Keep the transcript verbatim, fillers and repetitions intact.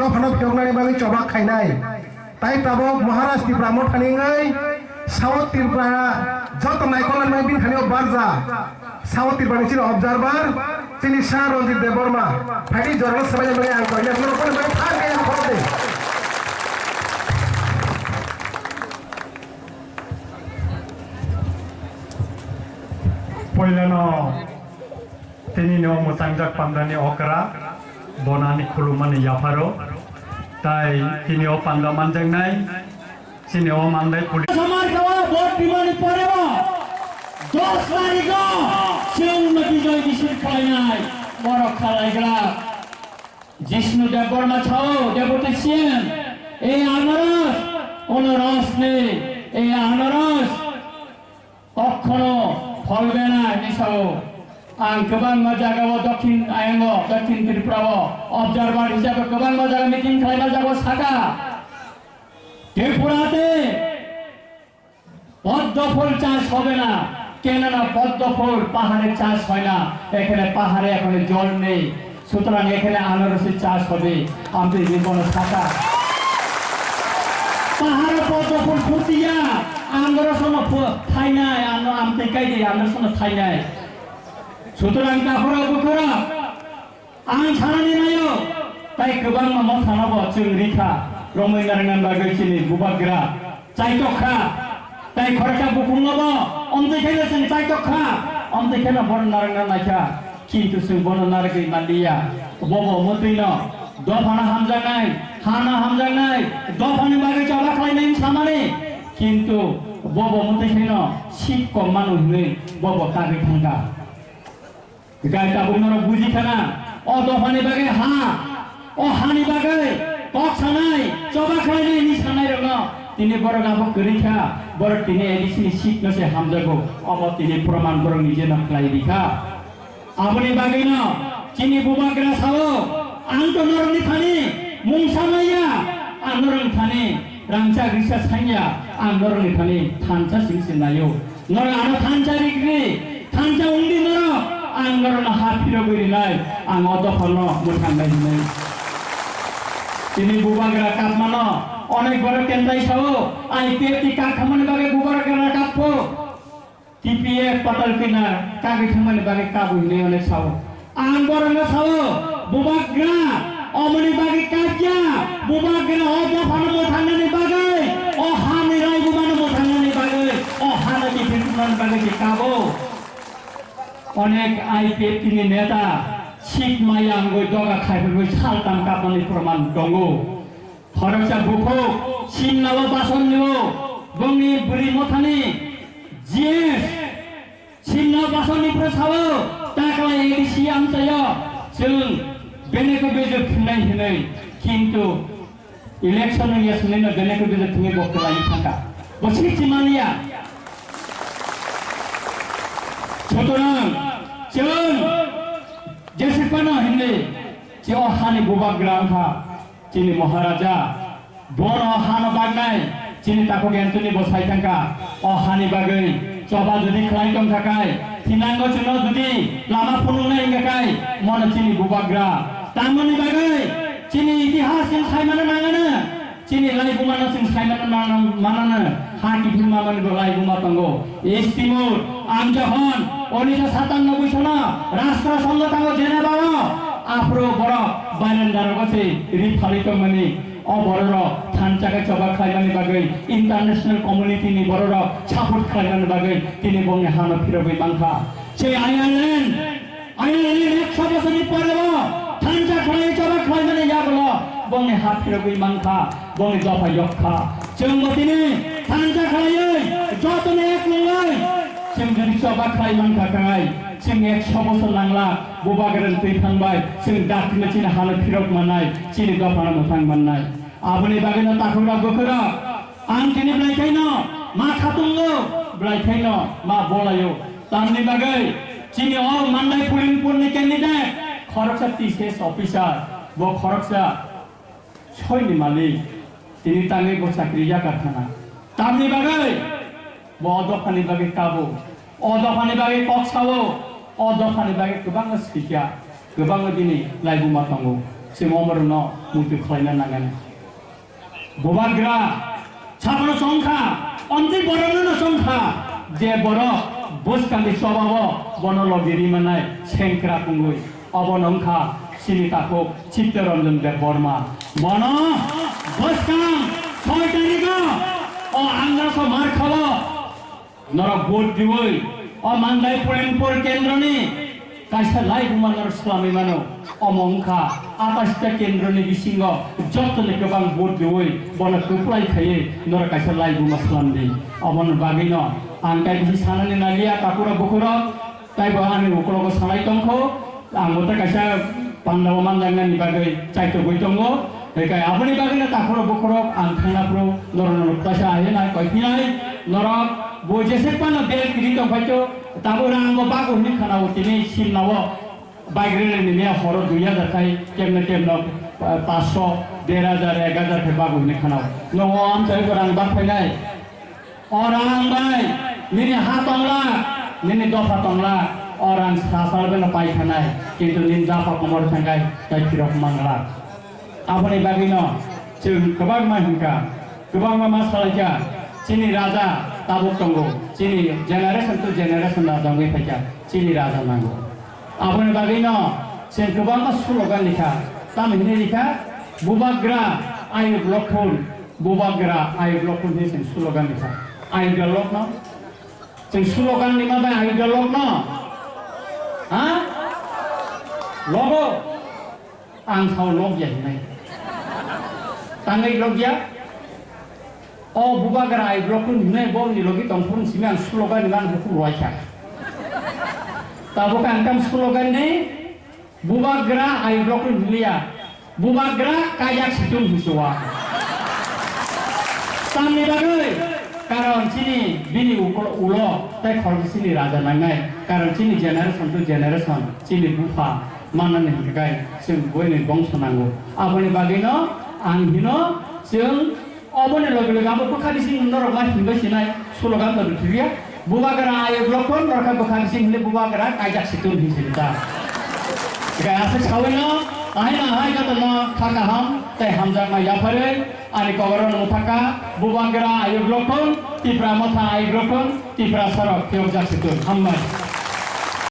Dophano phiyoknani bagwi choba khainai. Tai tabuk Maharaj Tipra Motha ni wngwi South Tripura joto naikolnani bagwi bini thani o barja. South Tripura ni chini observer, chini Sir Ranjit Debbarma. Phaidi jorano swbaina bagwi ang koina phano phano bagwi thang kaya khorokdi. Poilano tini no mwchangjak pandani okra, bonani khulumani yapharo, tai tini o panda manjaknai, chini o mandai puli. Samar khawa vote bimani poreo dos tarikho chwng no bijoy misil khlainai, borok khalaigra. Jishnu Debbarma sao, Deputy C M, ei anaros, ono rosni, ei anaros, kokhono pholbena hinwi sao. Ang kwbangma jagao Dokhin Ayango, Dokhin Tripurao observer hisabe kwbangma jaga meeting khlaima jago saka. Tripurate পদ্ম ফুল চাষ হবে না, কেননা পদ্ম ফুল পাহাড়ে চাষ হয় না, এখানে পাহাড়ে এখন জল নেই, সুতরাং এখানে আনারসের চাষ হবে। আপনি জীবন থাকা পাহাড়ে পদ্ম ফুল ফুটিয়া আনারস থাই নাই, আমতে কাই দিয়ে আনারস থাই নাই। সুতরাং তাহলে বুঝরা Ang sanani naio, tai kwbangma mothano bo chwng rikha, romwi narwkna bagwi chini bubagra chaitok kha, tai khoroksa bukhukno bo omtwi kheno chwng chaitok kha, omtwi kheno bono narwkna naikha, kintu chwng bono narwgwi manliya. Bobo mwtwino dophano hamjaknai, hano hamjaknai, dophani bagwi choba khlainai wng samani, kintu bobo mwtwi kheno seat kom mano hwnwi bobo kagwi thangkha. Gai tabuk norok buji khana, o dophani bagwi ha, o hani bagwi kok sanai, choba khlainai ni sanai rokno tini borok abo kwrwi kha, borok tini A D C ni seat no se hamjago, omo tini proman borok ni jeno khlai rikha. Aboni bagwi no chini bubagra sao, ang to norok ni thani mungsa maya, ang norok ni thani rangchak risa sanya, ang norok ni thani thansa sing se naio. Norok ano thansa rikri, thansa wngdi norok, ang norokno ha phirogwi rinai, ang o dophano mwthangnai hwnwi. Tini bubagra kapmano onek borok kentai sao, I P F T kak thangmani bagwi bubagra kapkho. T P F patal kina kagwi thangmani bagwi kabo hwnwi onek sao. Ang borokno sao, bubagra, omoni bagwi kakya, bubagra o dophano mwthangnani bagwi, o hani raigumano mwthangnani bagwi, o hano kiphilnani bagwi se kabo. Onek I P F T ni neta seat maya wngwi doga khaiphilwi saltam kapmani proman tongo. Khoroksa bukhuk Simla o bason nio bongni bwrwi mothani G S Simla bason ni phra sao takla A D C amchaio chwng beneko bejak thwngnai hwnwi, kintu election wngya swngnai no beneko bejak thwngwi bo kwlai thangkha, bo swi chimaniya. Sutorang chwng jesipano hwnwi che o hani bubagra wngkha. Chini Maharaja, bono hano bagnai, chini takhuk Anthony bo sai thangkha, o hani bagwi choba jodi khlai tongkha kai, thinango chwngno jodi lama phunuknai wngkha kai, mono chini bubagra. Tamoni bagwi chini itihas chwng saimano nangano, chini laibumano chwng saimano nang-, manano, ha kiphilma manwi bo laibuma tongo. Istimur, ang jokhon unisho satannobboi sono Rashtra Sangha tango Geneva o, aphuru borok bairandaro gose ri phalwi tongmani, o bororok thansa khe choba khlaimani bagwi international community ni bororok support khlaimani bagwi tini bongni hano phirogwi mankha. Se Ireland, Ireland ekso bosorni porebo thansa khlaiwi choba khlaimani yagulo bongni ha phirogwi mankha. Bongni dopha yok kha. Chwng bo tini thansa khlaiwi, jotoni ek nungwi, chwng jodi choba khlai mankha khanai, chwng ekso bosor nangla, bubagra twi thangbai, chwng dakti no chini hano phirok manai, chini dopha no mwthang mannai. Aboni bagwi no takhukrok bwkhwrok, ang tini belai khaino ma khatungo, belai khaino ma bolayo. Tamni bagwi chini o Mandai Pulinpur ni candidate, khoroksa T C S officer, bo khoroksa Soini malik, tini tangwi bo chakri ya karkhana. Tamni bagwi, bo o dophani bagwi kabo, o dophani bagwi kok sao, o dophani bagwi kwbangma sikya, kwbangma bini laibuma tongo. Chwng omorokno muitu khlaina nangani. Bubagra sabono chongkha, omtwi borokno no chongkha, je borok bwskangni chobao bono logi ri manai sengkrak wngwi. Obono wngkha chini takhuk Chittaranjan Debbarma. Bono bwskang soi tarigo o Angarsa Markhao norok vote diwi o Mandai Pulinpur kendroni kaisa laibuma norok swlamwi mano. Omo wngkha atais ta kendroni bisingo jottoni kwbang vote diwi bono kwplai khaiwi norok kaisa laibuma swlamdi. Oboni bagwino ang kaisa sanani naliya takhurok bukhurok. Taibo ani ukologo salai tongkho, ang bo tei kaisa pandao manjaknani bagwi chaitogwi tongo. Tei kai aboni bagwino takhurok bukhurok ang thangnaphuru norokno kaisa ahinai koiphinai, norok bo jesek phano bel kiri tongphaikho, tabo rangbo bago hwnwi khanao tini simnao bike rally ni miya horo dui hajar khai kemno kemno, ah, paanch sho, der hajar, ek hajar khai bago hwnwi khanao. Nongo amchai bo rang bak phainai. O rang bai, nini ha tongla, nini dopha tongla, o rang sasal beno pai khanai, kintu nini dopha komor thangkai, tai phirok mangla. Aboni bagwino chwng kwbangma hinkha, kwbangma ma salaikha, chini raja tabuk tongo, chini generation to generation raja wngwi phaikha, chini raja nango. Aboni bagwino chwng kwbangma slogan likha, tamo hinwi likha, Bubagra ayuk lokhun, Bubagra ayuk lokhun hinwi chwng slogan likha. Ayuk lokhno? Chwng slogan lima bai ayuk lokhno? Ha? Logo? Ang sao logya hinai. Tangwi logya? O Bubagra ayuk lokhun hinai bongni logi tongphuru simi ang slogan lima bukhuk rwaikha. Tabuk ang kam slogan di, Bubagra ayuk lokhun hinliya. Bubagra kajak situng hinsuwa. Tamni bagwi, karon chini bini uklo-, ulo tei khoroksa chini raja nangnai. Karon chini generation to generation chini bupha mannani hinkhe kai chwng buini bongso nango. Aboni bagwino ang hino chwng Oboni logi logi abo bwkha bising norok ma himbai sinai slogan to rwthwkya. Bubagra ayuk lokhon norokha bwkha bising hinwi Bubagra kaijak situng hin sini ta. Ga aswk sawino ahina hai jotono kha kaham tei hamjakma yapharwi ani kogoron muthaka Bubagra ayuk lokhon Tipra motha ayuk lokhon Tipra sorok phiyokjak situng. Hambai.